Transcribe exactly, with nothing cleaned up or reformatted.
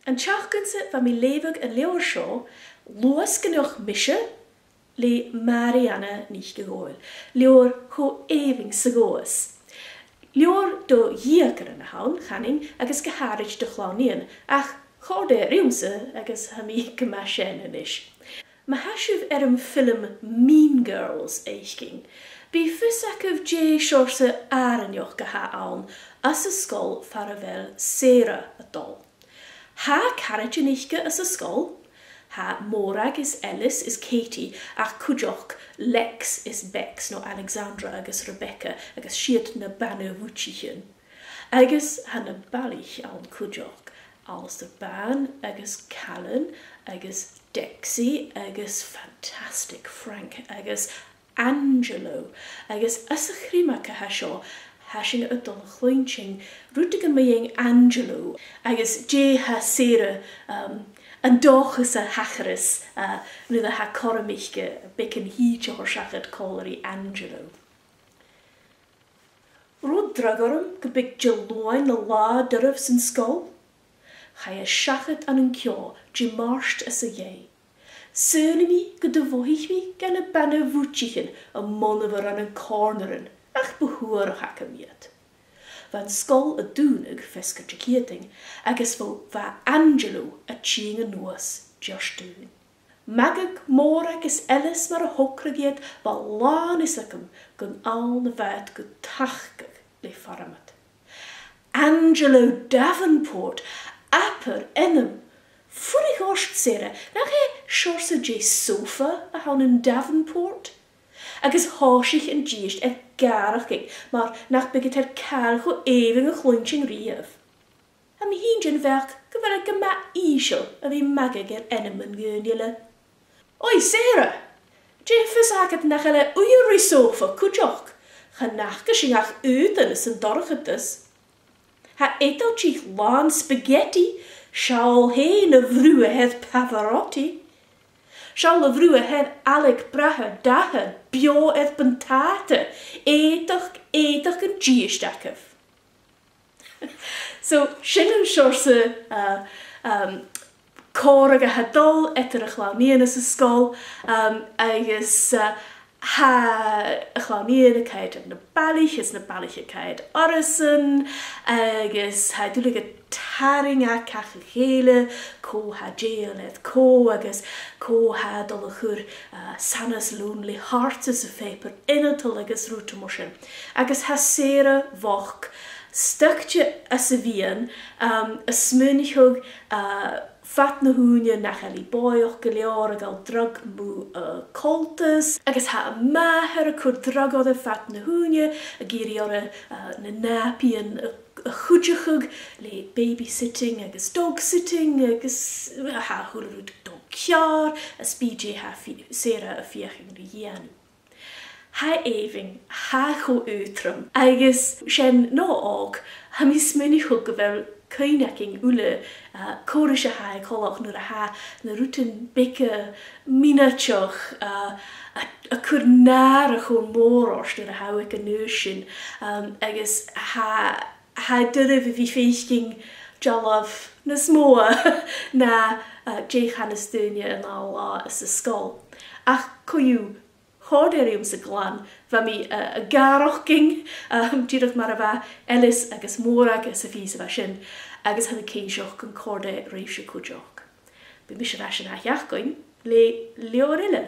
An t-seachdain sa bha mi a' leughadh an leabhar seo, Luasganach Mise, le Màiri Anna NicDhòmhnaill, leabhar cho èibhinn 's a ghabhas. Leabhar do dheugairean a th' ann, chanainn, agus gu h-àraid do chloinn, ach chòrd e riumsa agus tha mi gu math sean a-nis. Ma tha sibh air am film Mean Girls fhaicinn, bidh fios agaibh dè seòrsa àrainneachd a th' ann anns an sgoil far a bheil Sarah a' dol. Tha caraidean aice anns an sgoil. Tha Mòrag is Ellis is Katie, ach cuideachd Lex is Bex, no Alexandra agus Rebecca, agus 's iad na bana-bhuidsichean. Agus tha na balaich ann cuideachd, Alasdair Bàn agus Callan agus Dexy agus Fantastic Frank agus Angelo, agus anns a' chriomag a tha seo, tha sinn a' dol a chluinntinn rudeigin mu dheidhinn Angelo, agus dè tha Sarah, um, an dòchas a thachras, uh, nuair a tha cothrom aice beagan thìde a thoirt seachad còmhla ri Angelo. Robh dragh orm gum biodh Diluain na latha doirbh san sgoil? Chaidh e seachad ann an ceò, Dimàirt às a dhèidh. Saoilidh mi gun do mhothaich mi gu na bana-bhuidsichean a' monabhar ann an còrnairean, ach bu shuarach agam iad. Bha an sgoil a' dùnadh feasgar Diciadain, agus bha, bha Angelo a' tighinn a-nuas Diardaoin. Magadh Mòrag is Ellis mar a thogradh iad, bha làn fhios agam gun ann a bha iad gu tachdadh le Farmad. Angelo Davenport, abair ainm. Fuirich ort, Sarah, nach e seòrsa de sofa a th' ann an Davenport? Agus thòisich an dithis air gàireachdainn, mar nach biodh iad air càil cho èibhinn a chluinntinn riamh. Tha mi fhìn den bheachd gu bheil e gu math ìosal a bhith magadh air ainmean dhaoine eile. Oi, Sarah! Dè fios agad nach eil e uiread ri sofa cuideachd? Chan fhaca sinn ach aodann san dorchadas. Tha eadailtich làn spaghetti, seall fhèin a' bhrù a th' air Pavarotti. Seall a' bhrù a th' air Alec Bràthair Dàthair, beò air buntàta, aodach, aodach an dithis agaibh. So, sin an seòrsa, uh, um, còmhradh a tha a' dol eadar a' chlann-nighean anns an sgoil, um, agus, uh, tha a' chlann-nighean a' coimhead air na balaich, is na balaich a' coimhead orrasan, agus tha iad uile a' tarraing à càch a chèile, cò tha dèidheil air cò, agus cò tha a' dol a chur, uh, Santa's Lonely Hearts anns a' phàipear ionadail agus rudan mar sin. Agus tha Sarah bhochd, stuckte anns a' bhian, um, a' smaoineachadh, uh, fad na h-ùine nach eil i bòidheach gu leòr a' gabhail dragh mu, uh, coltas, agus tha a màthair a' cur dragh oirre fad na h-ùine, ag iarraidh oirre, uh, na nàbaidhean a, a chuideachadh le babysitting agus dogsitting agus, uh, tha a h-uile rud dol ceàrr, is bidh e, tha fi-, Sarah a' feuchainn ri dhèanamh. Tha e èibhinn, tha e cho aotrom, agus sin, no òg, tha mi a' smaoineachadh gu bheil cuimhne againn uile, uh, cò ris a tha e coltach nuair a tha na rudan beaga mionaideach, uh, a, a' cur nàrachadh mòr ort nuair a tha thu aig an aois sin, um, agus tha, tha e doirbh a bhith a' faicinn dealbh nas motha na, uh, dè chanas daoine an ath latha anns an sgoil. Ach co-dhiù, chòrd e riumsa glan, bha mi, uh, a' gàireachdainn, um, dìreach mar a bha Ellis agus Mòrag anns a' phìos a bha sin, agus tha mi cinnteach gun còrd e ribhse cuideachd. Bidh mise air ais an ath-sheachdain le leabhar eile.